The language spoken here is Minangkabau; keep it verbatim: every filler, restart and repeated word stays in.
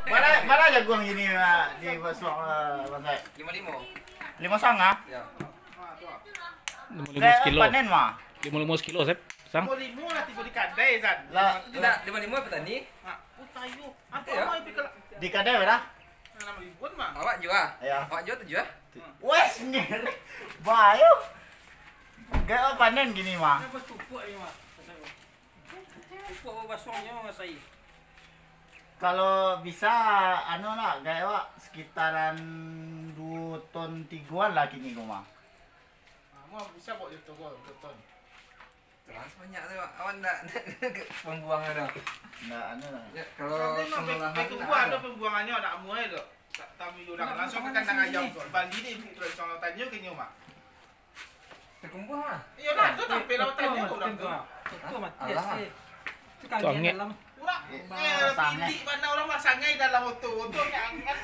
Bara, bara jaguang kini, ah, di Basuang, ah, Bang Said? Limo limo. Limo sanga? Ya. Limo limo Kayak sekilo. Panen mah. Limo limo sekilo, Sep. Sang. Limo limo lah tibo di kadai, San. Lah. Tidak, limo limo petani. Nah, utayo. Apa ya? Di kadai bara? Enam ribuan mah. Awak jua? Ya. Awak jua tu jua? Wes, ngeri. Bayo. Kayak panen kini mah. Apa tupuk ni mah? Tupuk apa basuangnyo, Mas Ai? Kalau bisa, anu lah, kayak awak sekitaran dua ton tigoan lah kini ko mah. Ah, mau bisa buat itu, buat dua ton. Terus banyak tu, Pak. Awak ndak, ndak pembuangan tu. Ndak, anu lah. Ya, kalau pengolahan pembuangan tu, pembuangannyo anak muai tu. Tak tahu orang. Langsung ke kandang ayam tu. Bali ni, langsung tanyo ke nyo, Mak. Terkumbuah lah. Iyolah, tu tampil lah tanyo orang tu. Itu mati. Alah. Itu kalian dalam. Urang, eh, bilik mana orang masangai dalam oto. Oto ni angin.